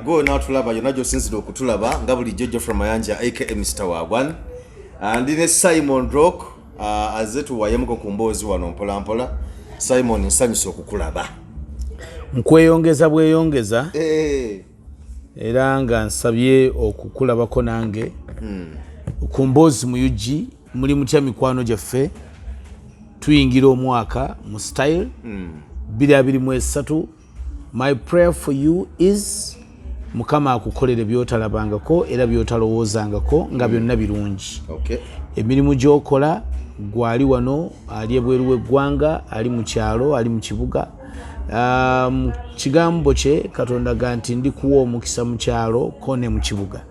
Gwe naatulaba yonna gyosinzira okutulaba, nga bulijjo Geoffrey Mayanja aka Mr Wagwan. Ndi ne Simon Rock, azze tuwayemuko ku mboozi wano mpolampola. Simon, nsanyusa okukulaba. Nkweyongeza bweyongeza. Era nga nsabye okukulabako nange ku mboozi mu UG. Muli mutya, mikwano gyaffe? Tuyingira omwaka mu style 2023. My prayer for you is Mukama akukolere byotalabangako era byotalowoozangako, nga byonna birungi. Emirimu gyokola, gwali wano, ali ebweru w'eggwanga, ali mu kyalo, ali mu kibuga, kigambo kye Katonda ga nti ndikuwa omukisa mu kyalo ko ne mu kibuga.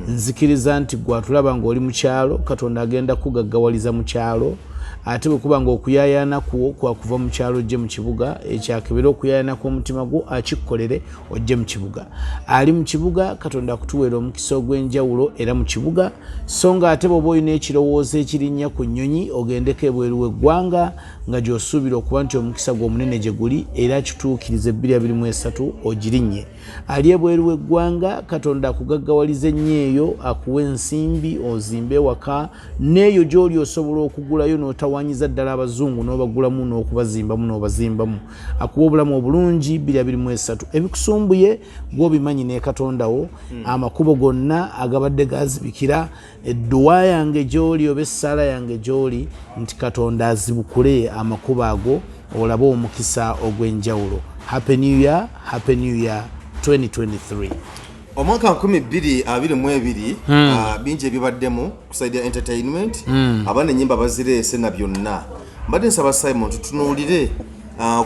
Nzikiriza nti gwatulaba ng'oli mu kyalo, Katonda agenda kugaggawaliza mu kyalo. Ate bwe kuba nga okuyayaana kwo kwakuva mu kyalo ojje mu kibuga, ekyakebera okuyayaana kw'omutima gwo akikkolere ojje mu kibuga. Ali mu kibuga, Katonda akutuweera omukisa ogw'enjawulo era mu kibuga. So nga ate bw'oba olina ekirowoozo ekirinnya ku nnyonyi ogendeko ebweru w'eggwanga nga gy'osuubira okuba nti omukisa gwo omunene gye guli, era kituukiriza 2023 ogirinnye. Ali ebweru w'eggwanga, Katonda akugaggawaliza ennyo eyo, akuwa ensimbi ozimbe ewaka, n'eyo gy'oli osobola okugulayo n'otawanyiza ddala abazungu n'obagulamu n'okubazimbamu n'obazimbamu, akuwa obulamu obulungi 2023. Ebikusumbuye gw'obimanyi ne Katonda wo. Amakubo gonna agabadde gazibikira, edduwa yange gy'oli oba essaala yange gy'oli nti Katonda azibukule amakubo ago olabe omukisa ogw'enjawulo. Happy New Year, Happy New Year 2023. Omwaka 2022, bingi ebibaddemu ku side ya entertainment. Abaana enyimba bazireese na byonna. Mbadde nsaba Simon tutunuulire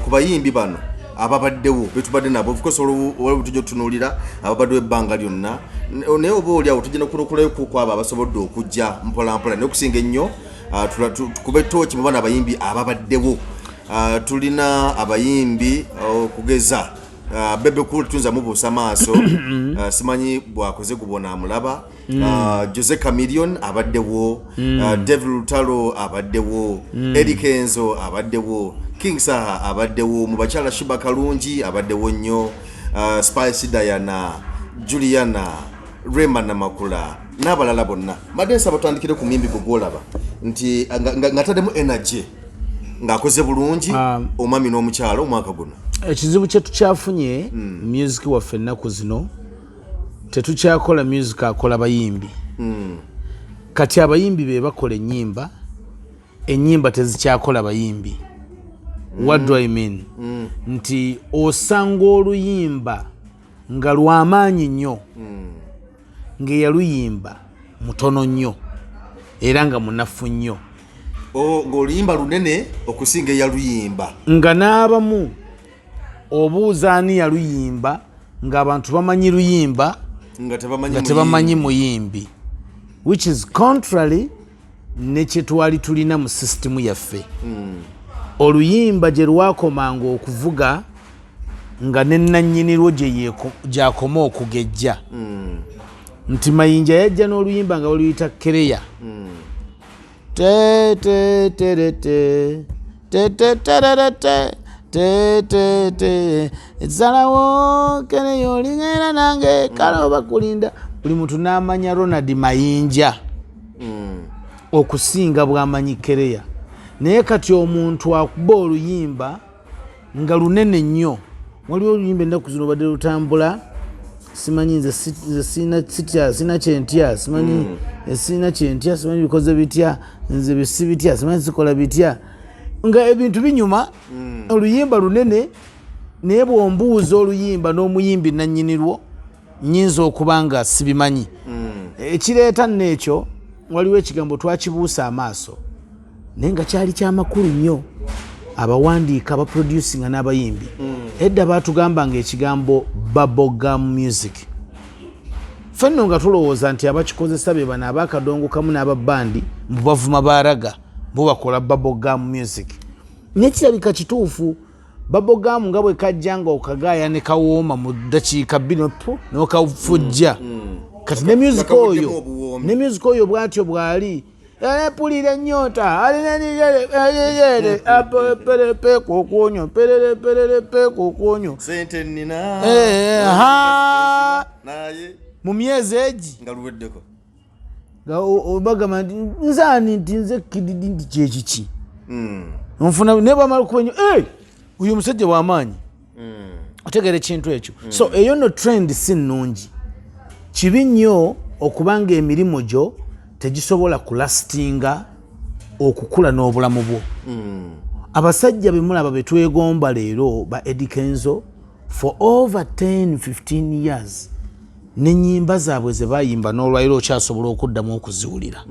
ku bayimbi bano ababaddewo betubadde nabo. Of course waliwo tujja otunuulira ababaddewo ebbanga lyonna, naye oba oli awo tujja nokulokolayo ku abo abasobodde okujja mpolampola. Naye okusinga ennyo, tukube tooki mu bano abayimbi ababaddewo. Tulina abayimbi okugeza Bebe Cool, tuyinza mubuusa maaso, simanyi bwakoze gubona amulaba. Jose Chameleone abaddewo, David Lutalo abaddewo, Eddie Kenzo abaddewo, King Saha abaddewo, mu bakyala Sheebah Kalungi abaddewo nnyo, Spice Diana, Juliana, Rema Namakula n'abalala bonna. Mbadde nsaba tutandikire ku muyimbi gwe gwolaba nti nga taddemu energy, ng'akoze bulungi, omwami n'omukyala, omwaka guno. Ekizibu kye tukyafunye music waffe ennaku zino, tetukyakola music akola bayimbi. Kati abayimbi be bakola ennyimba, ennyimba tezikyakola bayimbi. What do I mean? Nti osanga oluyimba nga lwamaanyi nnyo, ng'eyaluyimba mutono nnyo era nga munafu nnyo. Oh, ng'oluyimba lunene okusinga eyaluyimba. Nga n'abamu obuuza ani yaluyimba, ng'abantu bamanyi luyimba nga tebamanyi nga tebamanyi muyimbi, which is contrary ne kyetwali tulina mu sisitimu yaffe. Oluyimba gye lwakomanga okuvuga nga ne nannyinirwo gyakoma okugejja, nti Mayinja yajja n'oluyimba nga baluyita Kereya, te te tere te te te terere te te te te salawo Kereya oligenda nange kale oba kulinda, buli muntu n'amanya Ronald Mayinja okusinga bw'amanyi Kereya. Naye kati omuntu akuba oluyimba nga lunene nnyo. Waliwo oluyimba ennaku zino obadde lutambula, simanyi nze nze sina sitya, sina kyentya, simanyi sina kyentya, simanyi bikoze bitya, nze bisi bitya, simanyi sikola bitya, nga ebintu binyuma. Oluyimba lunene, naye bw'ombuuza oluyimba n'omuyimbi nannyinirwo, nyinza okuba nga sibimanyi. Ekireeta nno ekyo, waliwo ekigambo twakibuusa amaaso naye nga kyali kyamakulu nnyo. Abawandiika, abaproducinga n'abayimbi, edda batugamba nga ekigambo bubblegum music. Ffe nno nga tulowooza nti abakikozesa be bano abakadongo kamu n'ababandi, mbu bavuma ba ragga, bo bakola bubblegum music. Naye kirabika kituufu, bubblegum nga bwe kajja nga okagaaya ne kawooma mu ddakiika 2 pu n'okafujja. Kati ne music Nga kavuddemu oyo obuwoomi. Ne music oyo bw'atyo bw'ali. Mpulira ennyonta perepe kokwonyo perere perere kokwonyo. Sente nina. Eh, ha. Naye Mu myezi egi nga luweddeko. Nga bagamba nti nzaani, nti nze kididi, nti kyekiki nfuna, naye bamala okuba nnyo, "Eh, oyo omusajja w'amaanyi." Otegeera ekintu ekyo? So eyo no trend si nnungi, kibi nnyo okubanga emirimu gyo tegisobola kulastinga okukula n'obulamu bwo. Abasajja bemulaba betwegomba leero, ba Eddy Kenzo, for over 10 15 years n'ennyimba zaabwe ze bayimba n'olwaliro okyasobola okuddamu okuziwulira.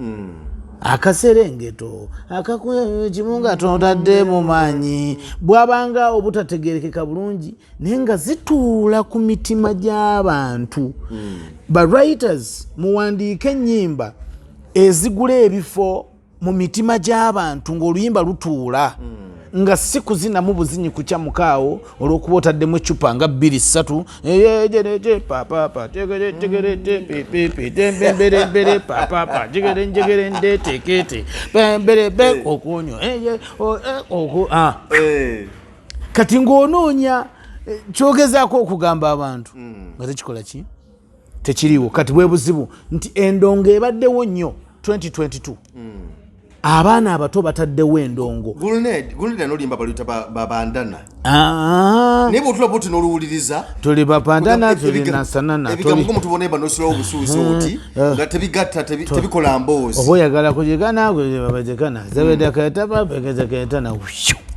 Akaserengeto akakimu nga totadde mu maanyi, bwabanga obutategerekeka bulungi, naye nga zituula ku mitima gy'abantu. Ba writers, muwandiike ennyimba ezigula ebifo mu mitima gy'abantu, ng'oluyimba lutuula, nga si kuzinamu buzinyi kukyamukaawo olw'okuba otaddemu ecupa nga bbiri ssatu papapa temberembere papapa jegere njegere ndetekete pemberebe okwonyo. Kati ng'onoonya kyogezaako okugamba abantu nga tekikola ki, tekiriiwo. Kati bwe buzibu nti endongo ebaddewo nnyo 2022, abaana abato bataddewo endongo. Grenade nolimba baluyita babandana. Ah, Naye bwotula bwoti n'oluwuliriza, tuli bapandana, tuli nasanana. Ebigambo ngomuntu boneba nosulawo obusuuzi oti nga tebigatta, tebikola mboozi. Oba oyagala kujegana bajegana zebedaketababekezeketana.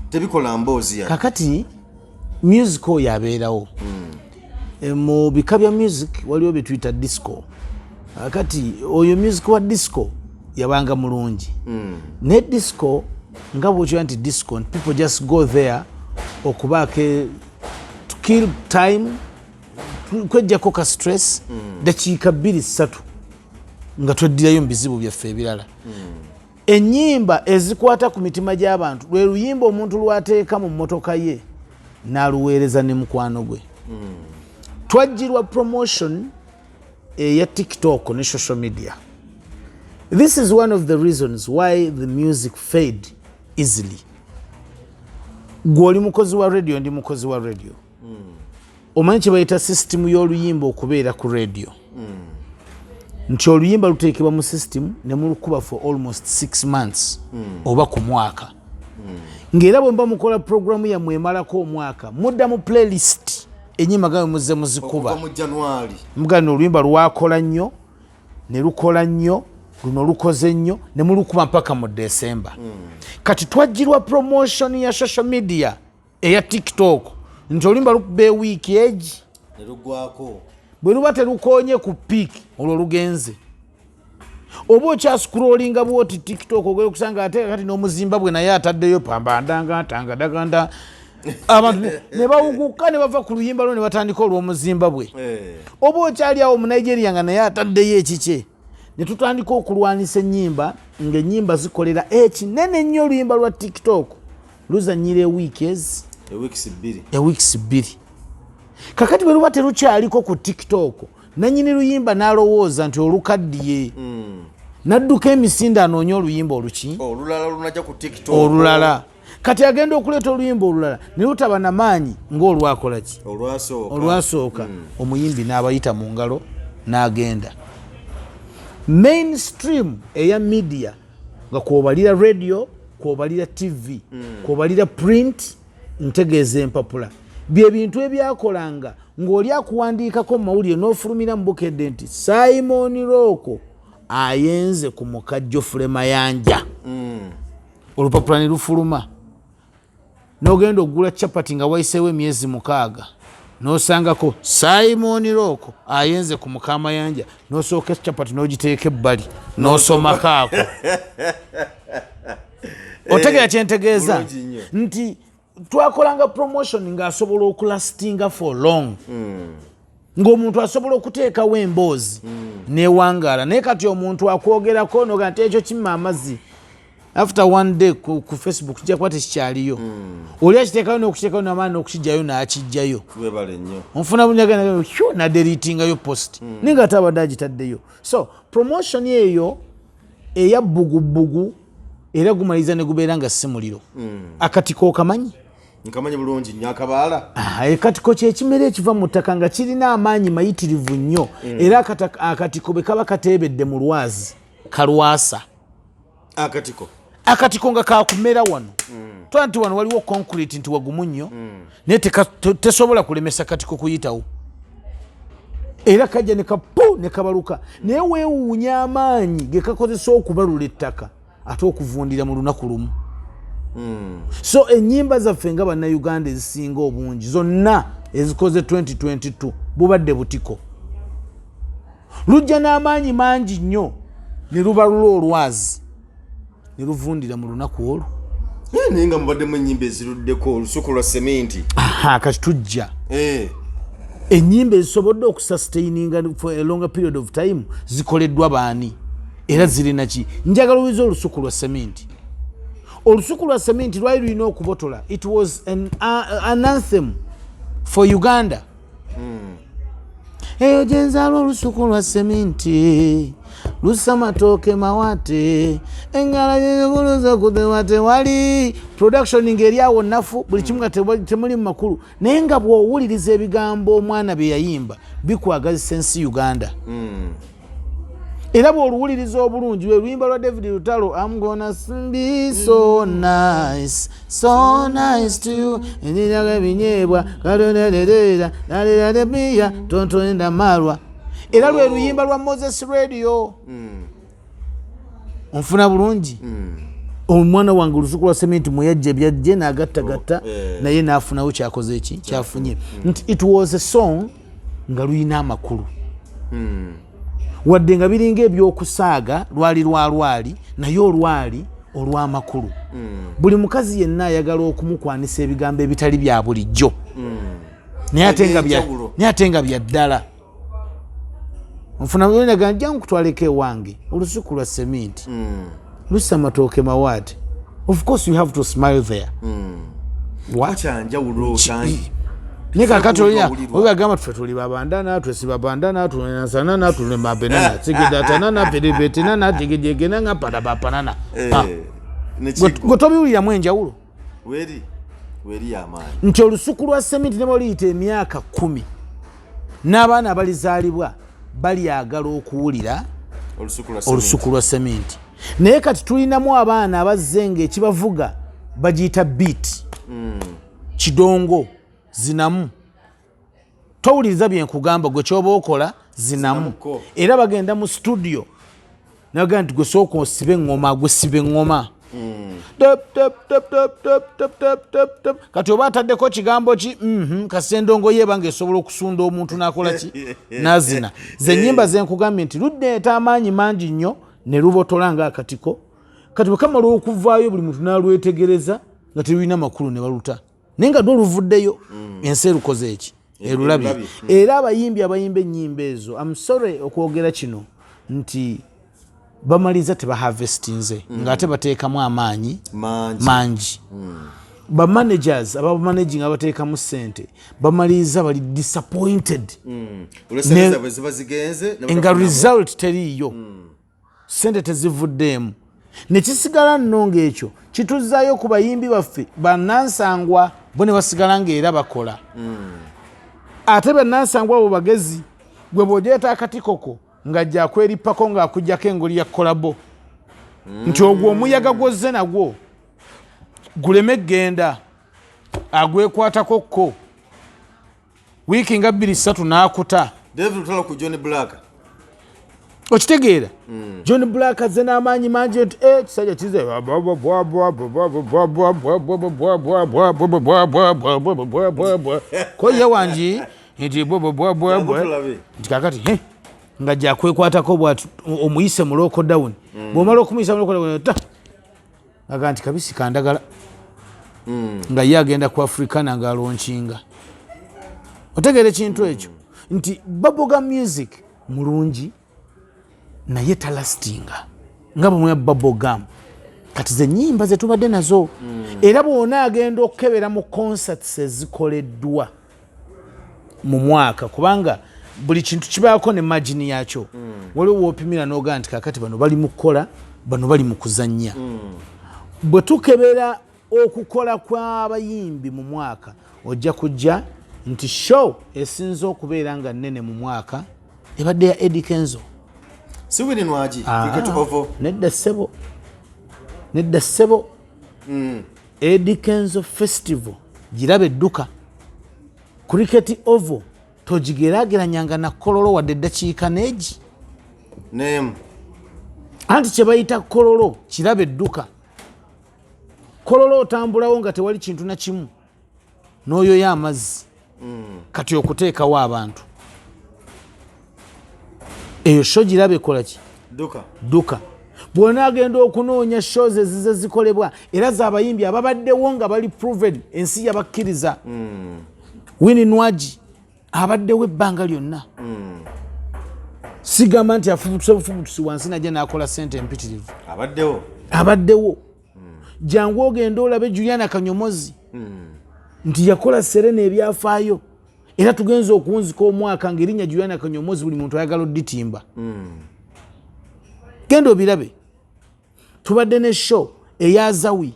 Tebikola mboozi ya. Kakati music oyo abeerawo. Mu bika bya music waliwo byetuyita disco. Kati oyo music wa disco yabanga mulungi, naye disco nga bwokira nti disco, people just go there okubaako to kill time, kwejjako ka stress, dakiika bbiri ssatu nga tweddirayo mu bizibu byaffe ebirala. Ennyimba ezikwata ku mitima gy'abantu lwe luyimba omuntu lwateeka mu mmotoka ye n'aluweereza ne mukwano gwe. Twajjirwa promotion eya TikTok ne social media. This is one of the reasons why the music fade easily. Gwe oli mukozi wa radio, ndi mukozi wa radio. Omanyi kye bayita sisitimu y'oluyimba okubeera ku radio, nti oluyimba luteekebwa mu sisitimu ne mulukuba for almost 6 months oba ku mwaka, ng'era bwe muba mukola programu yammwe emalako omwaka, mudda mu playlist enyimba nga bwe muzze muzikuba. Okuva mu January. Muganda, oluyimba lwakola nnyo ne lukola nnyo, luno lukoze nnyo, ne mulukuba mpaka mu Desemba. Kati twajjirwa promotion ya social media eya TikTok, nti oluyimba lukuba ewiiki egi ne lugwako. Bwe luba terukonye ku peak, olwo lugenze. Oba okyascrollinga bwoti TikTok, ogenda okusanga ate kati n'Omuzimbabwe naye ataddeyo pambandanga tangadaganda. Abantu ne bawuguka ne bava ku luyimba lwo ne batandika olw'Omuzimbabwe. Oba okyali awo, Omunigeria nga naye ataddeyo ekikye, ne tutandika okulwanisa ennyimba, ng'ennyimba zikolera ekinene nnyo. Oluyimba lwa TikTok luzanyira ewiiki ezi Eweeks 2. Eweeks 2. Kakati bwe luba terukyaliko ku TikTok, nanyini luyimba n'alowooza nti olukaddiye, n'adduka emisinde anoonye oluyimba oluki. Olulala lunajja ku TikTok. Olulala. Kati agenda okuleeta oluyimba olulala ne lutaba namaanyi ng'olwakola ki? Olwasooka. Olwasooka. Omuyimbi n'abayita mu ngalo n'agenda. Mainstream eya media, nga kwobalira radio, kwobalira TV, kwobalira print, ntegeeza empapula, bye bintu ebyakolanga ng'oli akuwandiikako mu mawulire n'ofulumira mu Bukedde nti Simon Rooko ayenze ku muka Geoffrey Mayanja. Olupapula ne lufuluma, n'ogenda okugula capati nga wayiseewo emyezi 6, n'osangako Simon Rooko ayenze ku mukamayanja, n'osooka capati n'ogiteeka ebbali n'osomako ako. Otegeera kyentegeeza? Bulungi nnyo. Nti twakolanga promotion ng'asobola okulastinga for long, ng'omuntu asobola okuteekawo emboozi newangaala. Naye kati omuntu akwogerako noga nti ekyo kimma amazzi, after one day ku Facebook kijja kuba tekikyaliyo. Oli akiteekayo n'okukiteekayo namaani n'okukijjayo n'akijjayo. Webale nnyo. Onfuna bunyagana nadeletingayo post, naye nga ate abadde agitaddeyo. So promotion eyo Eya bbugubugu era gumaliriza ne gubeera nga si muliro. Akatiko okamanyi? Nkamanyi bulungi nnyo, akabaala. Akatiko kyekimera ekiva mu ttaka nga kirina amaanyi mayitirivu nnyo. Era akatiko bwe kaba kateebedde mu lwazi kalwasa. Akatiko. Akatiko nga kakumera wano. Tola nti wano waliwo concrete nti wagumu nnyo, naye tesobola kulemesa katiko kuyitawo, era kajja ne kapu ne kabaluka. Naye weewuunya amaanyi ge kakozesa okubalula ettaka ate okuvundira mu lunaku lumu. So ennyimba zaffe nga Bannayuganda ezisinga obungi zonna ezikoze 2022 bubadde butiko, lujja n'amaanyi mangi nnyo ne lubalula olwazi ne luvundira mu lunaku olwo. Naye nga mubaddemu ennyimba eziruddeko, Olusuku lwa Seminti. Aha, kati tujja. Ennyimba ezisobodde okusustaininga for a longer period of time zikoleddwa baani era zirina ki? Njagala owiza Olusuku lwa Seminti. Olusuku lwa Seminti lwali lulina okubotola. It was an anthem for Uganda. Eyo gyenzaalwa olusuku lwa seminti lusa matooke mawate engala gyekuluza kudewa tewali production ng'eri awo nafu, buli kimu nga temuli mu makulu, naye nga bw'owuliriza ebigambo omwana bye yayimba bikwagazisa ensi Uganda. Era bw'oluwuliriza obulungi lwe luyimba lwa David Lutalo, "I'm gonna be so nice, so nice to you", eninaga ebinyeebwa kalonderera naleralemia tontonenda malwa. Era lwe luyimba lwa Moses Radio. Onfuna bulungi, omwana wange? Olusuku lwa Seminti mweyajja ebyajje n'agattagatta. Naye n'afunawo kyakoze eki kyafunye nti it was a song nga luyina amakulu, wadde nga biringa ebyokusaaga. Lwali lwalwali naye olwali olw'amakulu. Buli mukazi yenna ayagala okumukwanisa ebigambo ebitali bya bulijjo, naye ate nga Eby'enjawulo. Naye ate nga bya ddala. Nfuna naga nja nkutwaleko ewange olusuku lwa seminti lusa amatooke mawaate. Of course you have to smile there. What? Kyanjawulo kyangi. Naye kakati olina Owulirwa. oyo agamba ffe tuli babandana, twesiba bandana, tunasanana, tulemabenana, sigidatanana, piribetinana, jigijiginanga, padabapanana. Nekiggo. Gwe tobiwuliramu enjawulo? Weri weri y'amaanyi. Nti Olusuku lwa Seminti ne bwoliyita emyaka 10 n'abaana abalizaalibwa balyagala okuwulira Olusuku lwa Seminti. Olusuku lwa Seminti. Naye kati tulinamu abaana abazze nga ekibavuga bagiyita beat, kidongo, zinamu. Towuliriza byenkugamba, gwe kyoba okola zinamu. Zinamuko. Era bagenda mu studio naga nti gwe sooka osibe eŋŋoma, gwe siba eŋŋoma. Tep, tep, tep, tep, tep, tep, tep, tep, tep. Kati oba ataddeko kigambo ki, kasendongo ye eba ngaesobola okusunda omuntu n'akola ki, nazina. Ze nyimba zenkugambye nti luddeeta amaanyi mangi nnyo ne lubotola ng'akatiko. Kati bwe kamala okuvaayo buli muntu n'alwetegereza nga terulina makulu ne baluta, naye nga lwo luvuddeyo, ensi erukoze eki? Erulabye. Erulabye. Era abayimbi abayimba ennyimba ezo, am sorry okwogera kino nti bamaliriza tebaharvestinze, ng'ate bateekamu amaanyi mangi. Mangi. Bamanagers abamanaging abateekamu ssente bamaliriza bali disappointed. Olwesente zaabwe ziba zigenze ne nga batafunamu. Result teriiyo, sente tezivuddeemu nekisigala nno ngaekyo kituzaayo ku bayimbi baffe bannansangwa bo ne basigala ngaera bakola. Ate bannansangwa abo bagezi, gwe bw'ogyeta akatikoko ng'ajja akwerippako ng'akugjako engoli ya collabo nti ogwo omuyaga gwozze nagwo guleme genda, agwekwatako kko wiiki nga 2 3 n'akuta. David Lutalo ku John Black. Okitegeera? John Black azze n'amaanyi mangi nti "Eh, kisajja kize ko ye wangi nti Jangu tulabe. Nti kakati he nga gyakwekwatako bwati omuyise mu lockdown, bw'omala okumuyisa mu lockdown ta aga nti kabisi kandagala nga ye agenda ku Africana ng'alonkinga. Otegeera ekintu ekyo nti bubblegum music mulungi naye talastinga nga bwemwe bubblegum. Kati ze nyimba zetubadde nazo, era bwona agenda okukebera mu concerts ezikoleddwa mu mwaka, kubanga buli kintu kibaako ne margin yakyo, waliwo woopimira n'ogaa nti kakati bano bali mu kukola Bano bali mu kuzannya. Bwe tukebera okukola kw'abayimbi mu mwaka, ojja kujja nti show esinze okubeera nga nnene mu mwaka ebadde ya Eddy Kenzo. Si Winnie Nwagi, Cricket Oval? Nedda ssebo, nedda ssebo. Eddy Kenzo Festival giraba edduka. Cricket Oval togigeraageranyanga na Kololo wadde eddakiika neegi. Nemu. Anti kye bayita Kololo kiraba edduka. Kololo otambulawo nga tewali kintu na kimu, n'oyoyo amazzi. Kati okuteekawo abantu, eyo show giraba ekola ki? Dduka. Dduka. Bw'onaagenda okunoonya shows ezize zikolebwa era z'abayimbi ababaddewo nga bali proven, ensi yabakkiriza. Winnie Nwagi abaddewo ebbanga lyonna. Sigamba nti afubutuse bufubutusi wansi najja n'akola sente empitirivu. Abaddewo. Abaddewo. Jangu ogende olabe Juliana Kanyomozi nti yakola Serena ebyafaayo, era tugenza okuwunzika omwaka ngaerinnya Juliana Kanyomozi buli muntu ayagala oditimba. Genda obirabe. Tubadde ne show eya Azawi.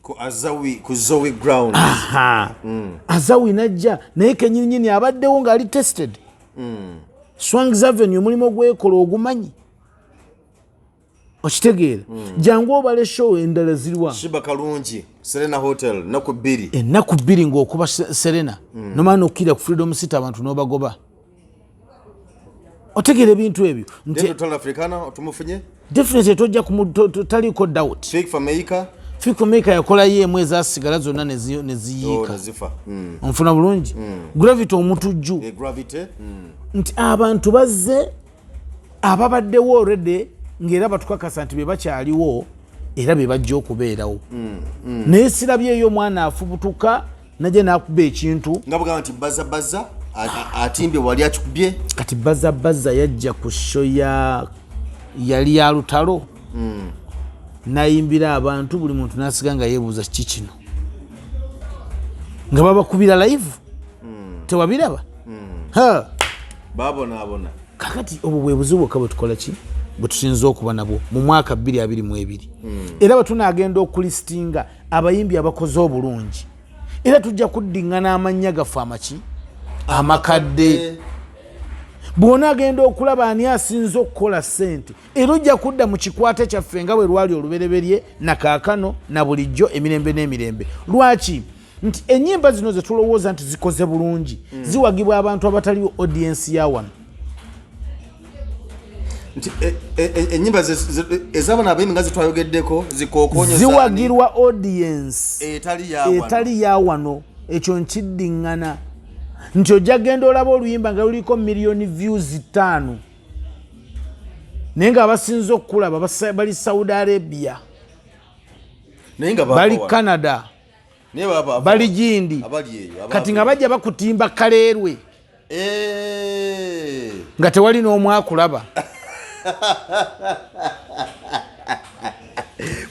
Ku Azawi, ku Zoe Ground. Azawi najja naye kenyininyini abaddewo ng'ali tested. Swangs Avenue omulimu ogwekola ogumanyi, okitegeera? Jangu obale show endala ziriwa. Sheebah Kalungi, Serena Hotel, naku 2. Ennaku 2 ng'okuba Serena, nomala nokkirira ku Freedom City, abantu n'obagoba. Otegeera ebintu ebyo nti Hotel Africana tumufunye. Definitely tojja taliko doubt. Fik Fameica. Fik Fameica yakolayo emu, ezasigala zonna ne ziyiika. Nezifa. Onfuna bulungi? Gravity Omutujju. Gravity. Nti abantu bazze ababaddewo already, ng'era batukakasa nti be bakyaliwo era be bajja okubeerawo, naye sirabyeyo omwana afubutuka najja n'akuba ekintu. Nga bugamba nti baza baza atimbye wali akikubye. Kati baza baza yajja ku show ya yali ya lutalo, nayimbira abantu, buli muntu nasiga nga yeebuuza kiki kino, nga babakubira live. Tewabiraba? Ha! Babonaabona. Kakati obwo bwe buzibu bwokka bwe tukola ki, bwe tusinza okuba nabwo mu mwaka 2022. Era bwe tunaagenda okulistinga abayimbi abakoze obulungi, era tujja kuddiŋŋana amannya gaffe amaki amakadde. Bw'onaagenda okulaba ani asinze okukola ssente, era ojja kudda mu kikwate kyaffe nga bwe lwali olubereberye na kaakano na bulijjo emirembe n'emirembe. Lwaki? Nti ennyimba zino ze tulowooza nti zikoze bulungi ziwagibwa abantu abatali audience ya wano. Nti ennyimba ez'abana abayimbi nga zitwayogeddeko zikookonyo. Ziwagirwa audience etali ya wano. Etali ya wano. Ekyo nkiddiŋŋana nti ojja genda olaba oluyimba nga luliko miliyoni views 5, naye nga abasinze okukulaba bali Saudi Arabia, naye nga bava bali wano. Canada, Naye baba bali gindi. Abali eyo kati nga bajja bakutimba kaleerwe nga tewali n'omu akulaba.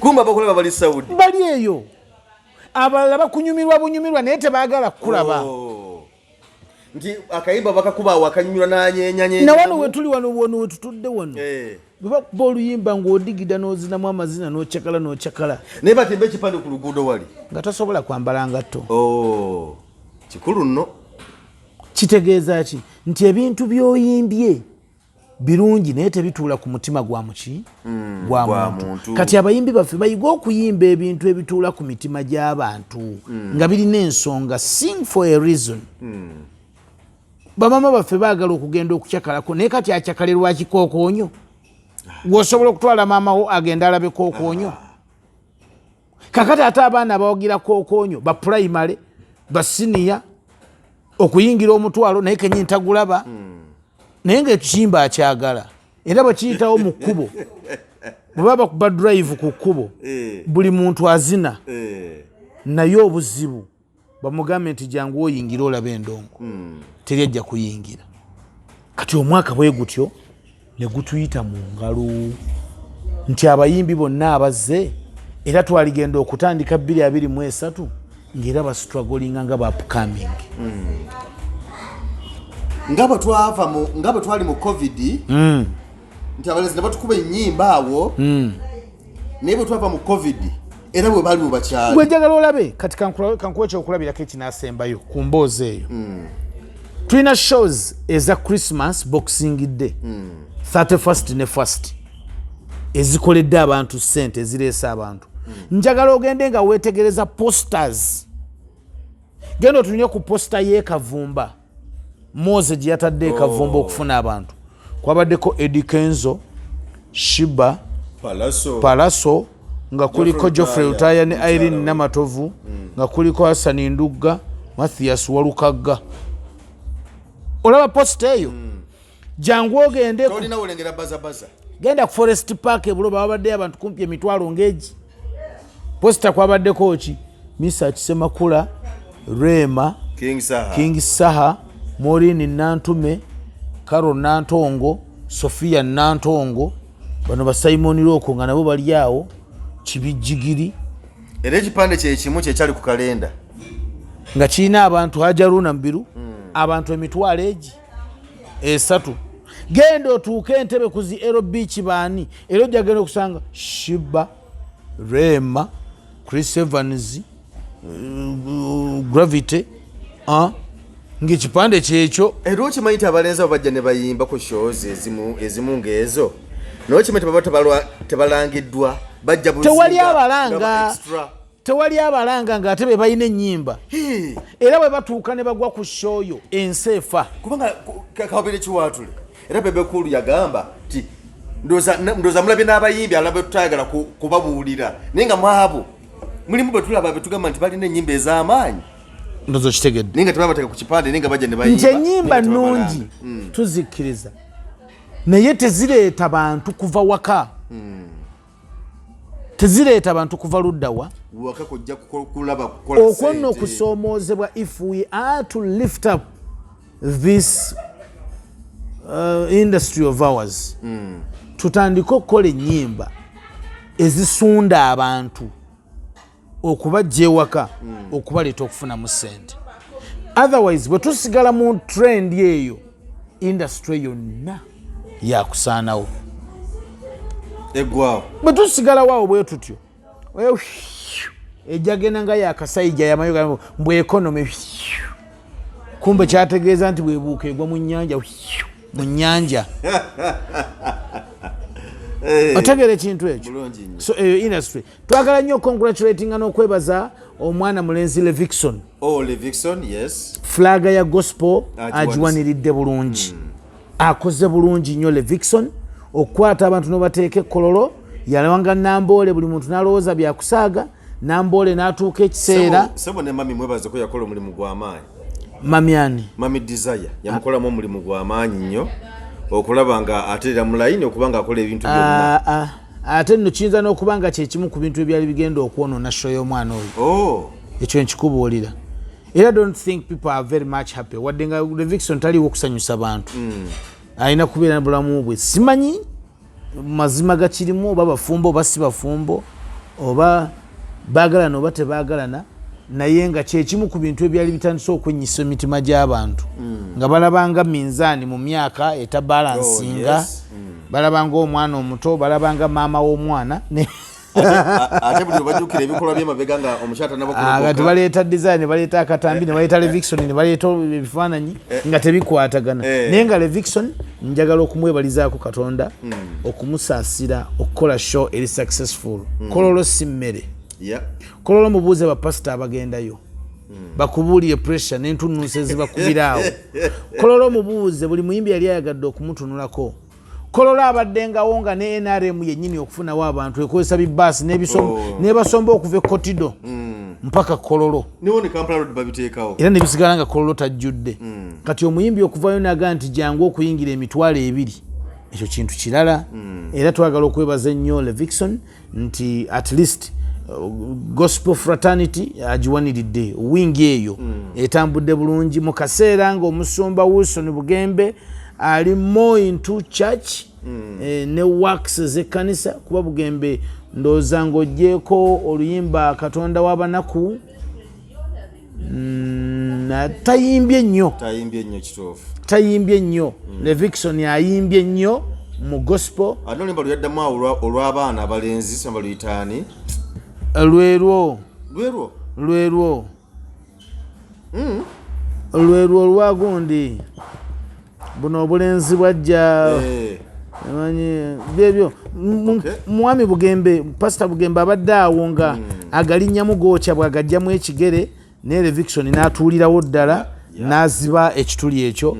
Kumba abakulaba bali Saudi. Bali eyo, abalala bakunyumirwa bunyumirwa naye tebaagala kukulaba. Oh. Nti akayimba bakakuba awo akanyumirwa nanyenyanye. Na wano wetuli, wano wano wetutudde wano, bwe bakuba oluyimba ng'odigida n'ozinamu amazina n'ocakala n'ocakala. Naye batimba ekipande ku luguudo wali. Nga tosobola kwambala ngatto. Oh. Kikulu nno. Kitegeeza ki? Nti ebintu by'oyimbye birungi naye tebituula ku mutima gwa muki, gwa gwa muntu. Muntu. Kati abayimbi baffe bayiga okuyimba ebintu ebituula ku mitima gy'abantu nga birina ensonga. Sing for a reason. Bamama baffe baagala okugenda okukyakalako, naye kati acakalirwa kikookoonyo? Gweosobola okutwala maama wo agenda alabe kookoonyo? Kakati ate abaana abawagira kookoonyo ba primary, ba senior, okuyingira omutwalo, naye kenyini tagulaba, naye ngaekiyimba akyagala, era bwe kiyitawo mu kkubo, bwe baba bakuba drive ku kkubo, buli muntu azina. Naye obuzibu, bamugambe nti jangu oyingire olabe endongo, teri ajja kuyingira. Kati omwaka bwe gutyo ne gutuyita mu ngalo nti abayimbi bonna abazze, era twaligenda okutandika 2023 ng'era bastrugglinga nga ba upcoming. Nga bwe twava mu nga bwe twali mu COVID. Nti abalenzi ne batukuba ennyimba awo, naye bwe twava mu COVID era bwe baali bwe bakyali. Gwe njagala olabe kati, kankuwe ekyokulabirako ekinaasembayo ku mboozi eyo. Tulina shows eza Christmas, Boxing Day, 31st ne 1st, ezikoledde abantu sente, ezireese abantu. Njagala ogende nga weetegereza posters. Genda otunye ku poster y'ekavumba Moze gye yatadde ekavumba okufuna abantu. Kwabaddeko Eddy Kenzo, Sheebah, Palaso. Palaso, nga kuliko Geoffrey Geoffrey Lutaya ne Lutaya, Irene mukyala we. Namatovu, nga kuliko Hasani Ndugga, Mathias Walukagga. Olaba poster eyo? Jangu ogende Tolina wolengera bazabaza. Genda ku Forest Park ebuloba, babaddeyo abantu kumpi emitwalo ng'egi. Poster kwabaddeko ki? Misa Kisemakula, Rema, King Saha. King Saha, Morini Nantume, Caro Nantongo, Sofia Nantongo, bano ba Simon Roko nga nabo bali awo, Kibijigiri. Era ekipande kyekimu kyekyali ku kalenda. Nga kirina abantu, Hajaruna Mubiru, abantu 30,000. Genda otuuke Entebe ku zi Ero Beach, baani? Era ojja genda okusanga Sheebah, Rema, Chris Evans, Gravity, ngaekipande kyekyo. Era okimanyi nti abalenzi abo bajja ne bayimba ku shows ezimu ng'ezo, naye okimanyi tebaba tebalangiddwa, bajja buzinga Tewali abalanga. nga ba extra. Tewali abalanga, ng'ate be balina ennyimba. Hee, Era bwe batuuka ne bagwa ku show yo, ensi efa. Kubanga kawabire kiwaatule, era Bebe Cool yagamba nti ndowooza mulabye n'abayimbi alala betutayagala kubabuulira, naye nga mwabo mulimu bwe tulaba betugamba nti balina ennyimba ez'amaanyi. Ndowooza okitegedde. Naye nga tebabateeka ku kipande, naye nga bajja ne bayimba, Nti ennyimba naye nga tebabalanga. nnungi, tuzikkiriza, naye tezireeta bantu kuva waka, tezireeta bantu kuva luddawa. Waka kujja kulaba kukola Okwo nno ssente. Okusoomoozebwa, if we are to lift up this industry of ours, tutandike okukola ennyimba ezisunda abantu okubajja ewaka, okubaleeta okufunamu ssente. Otherwise bwe tusigala mu trend eyo, industry yonna yakusaanawo. Eggwawo. Bwe tusigalawo awo bwe tutyo, ejjagenda nga yakasayija yamayo mbwe economy, kumbe kyategeeza nti bwebuuka egwa mu nyanja, mu nyanja. Otegeera ekintu ekyo? Bulungi nnyo. So eyo industry twagala nnyo congratulatinga n'okwebaza omwana mulenzi Levixon. Oh, Levixon, yes. Flag ya gospel Agiwanise. Agiwaniridde bulungi, akoze bulungi nnyo Levixon okukwata abantu nobateeka ekololo. Yalwanga Namboole, buli muntu n'alowooza byakusaaga Namboole, n'atuuka ekiseera. Sebo ne mami mwebaze ko yakola omulimu gw'amaanyi. Mamyani? Mami Desire yamukolamu omulimu gw'amaanyi nnyo okulaba nga ateerera mu layini, okuba nga akola ebintu byonna. Ah, ah. Ate nno kiyinza n'okuba nga kyekimu ku bintu ebyali bigenda okwonoona show y'omwana oyo. Oh. Ekyo nkikubuulira. Era don't think people are very much happy, wadde nga Levixon taliwo okusanyusa bantu, alina kubeera bulamu bwe. Simanyi mazima gakirimu, oba bafumbo oba si bafumbo, oba baagalana oba tebaagalana, naye nga kyekimu ku bintu ebyali bitandise okwenyisa emitima gy'abantu, nga balabanga minzaani mu myaka etabalansinga. Oh, yes. Balabanga omwana omuto, balabanga maama w'omwana Ate buli lwebajjukira ebikolwa byemabega nga omukyala Nga tanaba tebaleeta design, ne baleeta akatambi, ne baleeta Levixon, ne baleeta ebifaananyi nga tebikwatagana. Eh. Naye nga Levixon njagala okumwebalizaako Katonda okumusaasira okukola show eri successful. Kololo si mmere. Kololo mubuuze bapasita abagendayo bakubuulire pressure n'entunnunsi ezibakubiraawo. Kololo mubuuze buli muyimbi yali ayagadde okumutunulako. Kololo abaddengawo nga ne NRM yennyini okufunawo abantu ekozesa bibaasi Oh. nebasomba okuva e Kotido mpaka Kololo. Niwo ne Kampala Road babiteekawo. Era nebisigala nga Kololo tajjudde. Kati omuyimbi okuvayo naga nti jangu okuyingira 20,000, ekyo kintu kirala. Era twagala okwebaza ennyo Levixon nti at least gospel fraternity agiwaniridde, wingi eyo etambudde bulungi mu kaseera ng'omusumba Wilson Bugembe ali more into church ne works ez'ekkanisa, kuba Bugembe ndowooza ng'ogyeko oluyimba Katonda w'abanaku, tayimbye nnyo. Tayimbye nnyo, kituufu. Tayimbye nnyo. Levixon ayimbye nnyo. Mu gospel. Ate oluyimba lweyaddamu awo olw'abaana abalenzi, samba luyitaani? Lwerwo. Lwerwo. Lwerwo. Lwerwo olwagundi buno obulenzi bwajja. Manyi byebyo. Mwami Bugembe, Pasita Bugembe abadde awo nga agalinnyamu gookya, bwagajjamu ekigere naye Levixone n'atuulirawo ddala n'aziba ekituli ekyo.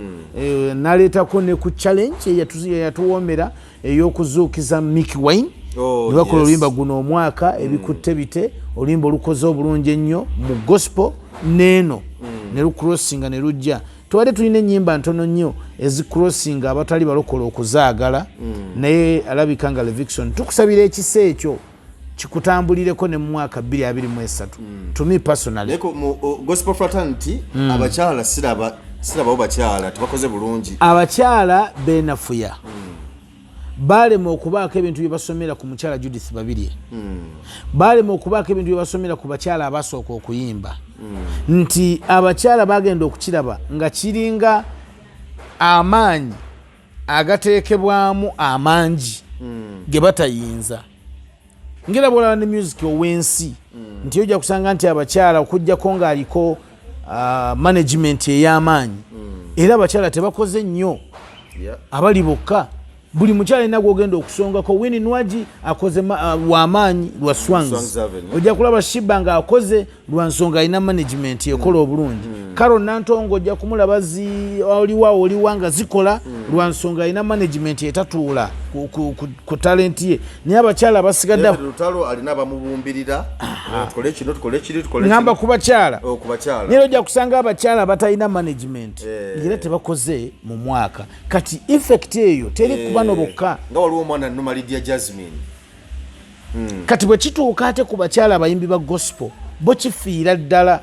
N'aleetako ne ku challenge eyatuwoomera ey'okuzuukiza Mikie Wine. Ne bakola oluyimba guno omwaka ebikutte bite, oluyimba olukoze obulungi ennyo mu gospel neeno ne lucrossinga ne lujja. Tubadde tulina ennyimba ntono nnyo ezicrossinga abatali balokola okuzaagala, naye alabika nga Levixone tukusabira ekisa ekyo kikutambulireko ne mu mwaka 2023. To me personally, Naye mu gospel fraternity abakyala sirabawo, bakyala tebakoze bulungi. Abakyala benafuya, balema okubaako ebintu bye basomera ku mukyala Judith Babirye, balema okubaako ebintu bye basomera ku bakyala abasooka okuyimba, nti abakyala bagenda okukiraba nga kiringa amaanyi agateekebwamu amangi ge batayinza, ngera bwolaba ne music ow'ensi nti ojja kusanga nti abakyala okugjako ng'aliko management ey'amaanyi, era abakyala tebakoze nnyo abali bokka. Buli mukyala alina gwogenda okusongako. Winnie Nwagi akoze wamaanyi lwa Swangs. Swangs Avenue. Ojja kulaba Sheebah ng'akoze lwa nsonga alina management ekola obulungi. Carol Nantongo ojja kumulaba zi oliwa oliwa nga zikola lwa nsonga alina management etatuula ku talent ye, naye abakyala abasigadde David Lutalo alina abamubumbirira, tukole kino, tukole kiri, tukole ŋŋamba kino. Ku bakyala. Oh, ku bakyala. Naye ojja kusanga abakyala abatalina management era tebakoze mu mwaka. Kati effect eyo teri ku bano bokka. Nga waliwo omwana Numa Lydia Jasmine. Kati bwe kituuka ate ku bakyala abayimbi ba gospel, bo kifiira ddala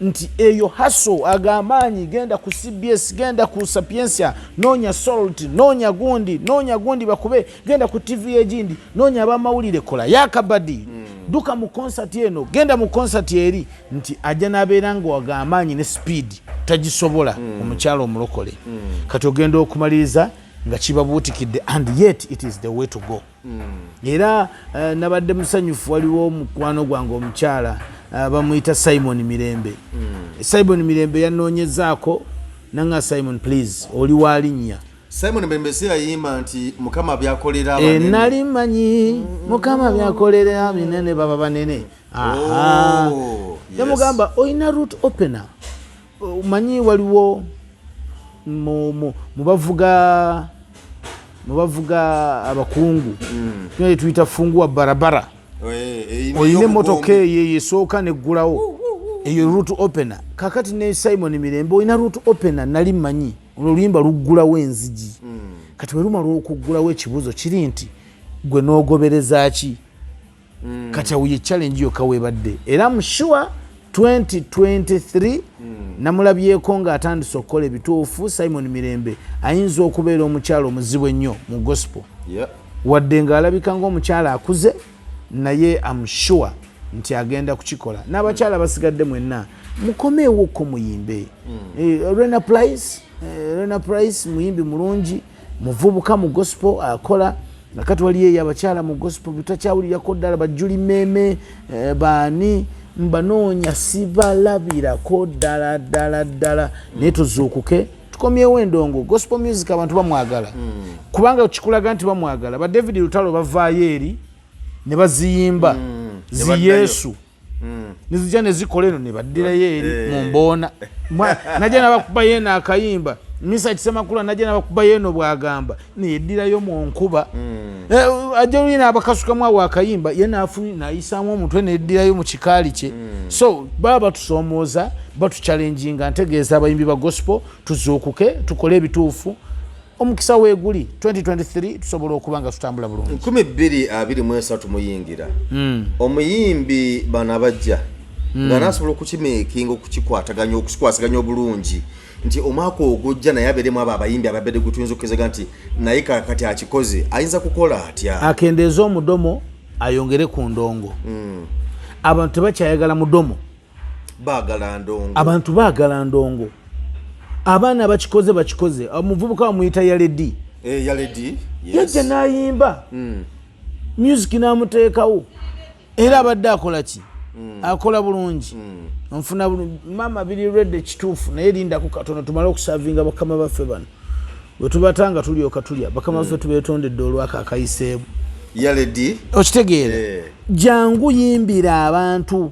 nti eyo haso agamaanyi, genda ku CBS, genda ku Sapientia, noonya Salt, noonya gundi, noonya gundi bakube, genda ku TV egindi, noonya abamawulire, kola yakabadi, duka mu concert eno, genda mu concert eri, nti ajja n'abeera nga wagamaanyi ne speed tagisobola omukyala omulokole. Kati ogenda okumaliriza nga kibabuutikidde, and yet it is the way to go. Era nabadde musanyufu, waliwo omukwano gwange omukyala bamuyita Simon Mirembe. Simon Mirembe yanoonyezaako nanga, "Simon, please, oli walinnya." Simon Mirembe si yayimba nti Mukama byakolera abanene? Nali manyi Mukama byakolera binene, baba banene. Aha. Oh, yes. Yamugamba olina route opener. Omanyi waliwo mu bavuga abakungu mm. tuyita fungua barabara. Eh, Olina emotoka eyo esooka neggulawo, eyo route opener. Kakati ne Simon Mirembe olina route opener. Nali mmanyi olwo oluyimba luggulawo enzigi. Kati bwe lumala okuggulawo, ekibuuzo kiri nti gwe n'ogobereza ki? Kati awo ye challenge yokka webadde, era I'm sure 2023 namulabyeko ng'atandise okukola ebituufu. Simon Mirembe ayinza okubeera omukyalo omuzibu ennyo mu gospel, wadde ng'alabika ng'omukyala akuze, naye am sure nti agenda kukikola. N'abakyala basigadde mwenna mukomeewokko muyimbe. Rena Price, Rena Price muyimbi mulungi, muvubuka mu gospel akola. Nakati waliyo eyo abakyala mu gospel bitakyawulirako ddala, bajuli meeme, baani mbanoonya sibalabirako ddala ddala ddala, naye tuzuukuke tukomyewo endongo. Gospel music abantu bamwagala, kubanga kikulaga nti bamwagala. Ba David Lutalo bavaayo eri ne baziyimba Ne zi baddayo. Yesu nezijja nezikola eno ne baddirayo eri mu mboona. Najja nabakubayo eno akayimba Misa Kisemakula, najja nabakubayo eno bwagamba neyeddirayo mu nkuba. Ajja oli n'abakasukamu awo akayimba, ye nayisaamu omutwe neddirayo mu kikaali kye. So baba batusoomooza, batuchallenginga. Ntegeeza abayimbi ba gospel, tuzuukuke tukole ebituufu. Omukisa weeguli 2023 tusobola okuba nga tutambula bulungi. 2023 muyingira, omuyimbi bano abajja nga nasobola okukimakinga, okukikwataganya, okukikwasaganya obulungi nti omwaka ogujja naye abeeremu abo abayimbi ababadde gutuyinza okukezega nti naye kakati akikoze, ayinza kukola atya? Akendeeze omudomo, ayongere ku ndongo. Abantu tebakyayagala mudomo. Baagala ndongo. Abantu baagala ndongo. Abaana bakikoze, bakikoze. Omuvubuka bamuyita Yaledi. Eh, ya lady. Yes. Yajja n'ayimba music n'amuteekawo, era abadde akola ki? Akola bulungi. Nfuna bulungi. Maama, biri ready, kituufu, naye lindako katono tumale okusavinga bakama baffe bano. Bwe tubatanga tulyoka tulya. Bakama baffe tubetondedde olwako akayiseemu. Ya lady. Okitegeera? Eh. Jangu yimbira abantu.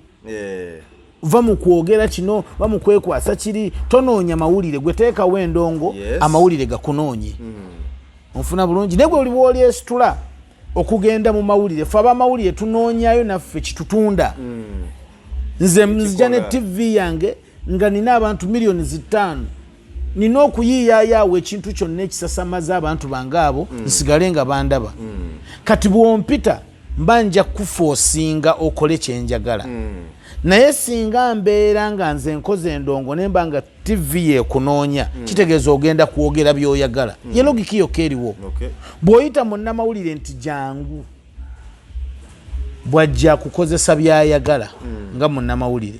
Va mu kwogera kino, va mu kwekwasa kiri, tonoonya mawulire. Gwe teekawo endongo, amawulire gakunoonye. Onfuna bulungi? Naye gwe oli bw'olyesitula okugenda mu mawulire, fe abamawulire tunoonyayo naffe kitutunda. Nze nzija ne TV yange nga nina abantu miliyoni 5, nina okuyiiyaayo awo ekintu kyonna ekisasamaza abantu bange abo, nsigale nga bandaba. Kati bwompita, mba nja kufoosinga okole kyenjagala. Naye singa mbeera nga nze nkoze endongo nemba nga TV yekunoonya, kitegeeza ogenda kwogera byoyagala. Ye logic yokka eriwo. Bw'oyita munnamawulire nti jangu, bwajja kukozesa byayagala nga munnamawulire.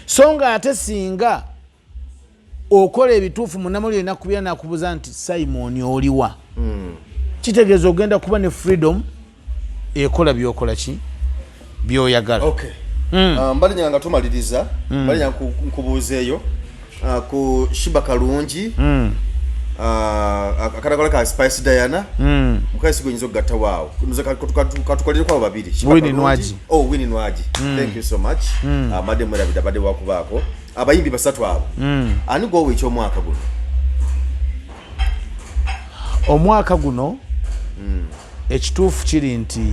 So nga ate singa okola ebituufu, munnamawulire nakubira nakubuuza nti, "Simon, oliwa?" Kitegeeza ogenda kuba ne freedom ekola byokola ki byoyagala. Okay. Mbadde nga tumaliriza, mbadde nkubuuzeeyo ku Sheebah Kalungi, akatakola ka Spice Diana. Mukazi gwenyinza okugatta waawo. Nze katukolere kwabo babiri. Sheebah Winnie Kalungi. Nwagi. Oh, Winnie Nwagi, thank you so much. Mbadde mwerabidde, abadde wakubaako abayimbi basatu abo. Ani gwowa ekyomwaka guno? Omwaka guno, ekituufu kiri nti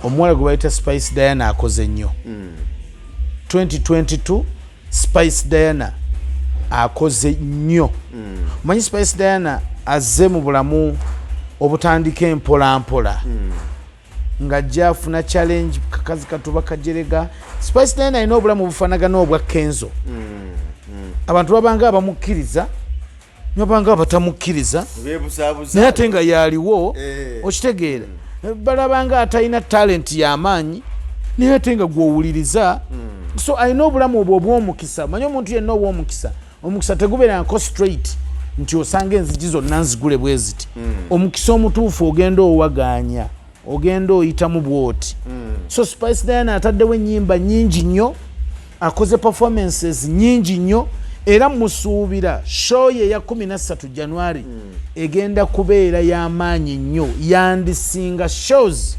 omuwala gwe bayita Spice Diana akoze nnyo. 2022 Spice Diana akoze nnyo. Omanyi Spice Diana azze mu bulamu obutandika empola mpola, ng'ajja afuna challenge, kakazi katuba kajerega. Spice Diana alina obulamu obufaanagana obwa Kenzo. Abantu babanga abamukkiriza, babanga abatamukkiriza, Beebuzaabuza. naye ate nga yaliwo. Eh. Okitegeera? Balabanga atalina talent y'amaanyi, naye ate nga gwowuliriza. So alina obulamu obwo obw'omukisa. Manyi omuntu yenna ow'omukisa, omukisa tegubeerangako straight nti osanga enzigi zonna nzigule bwe ziti. Omukisa omutuufu ogenda owagaanya, ogenda oyitamu bwoti. So Spice Diana ataddewo ennyimba nyingi nnyo, akoze performances nyingi nnyo, era musuubira show ye ya 13 January egenda kubeera y'amaanyi nnyo, yandisinga shows.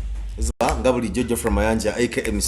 Nga bulijjo, Geoffrey Mayanja aka Mr.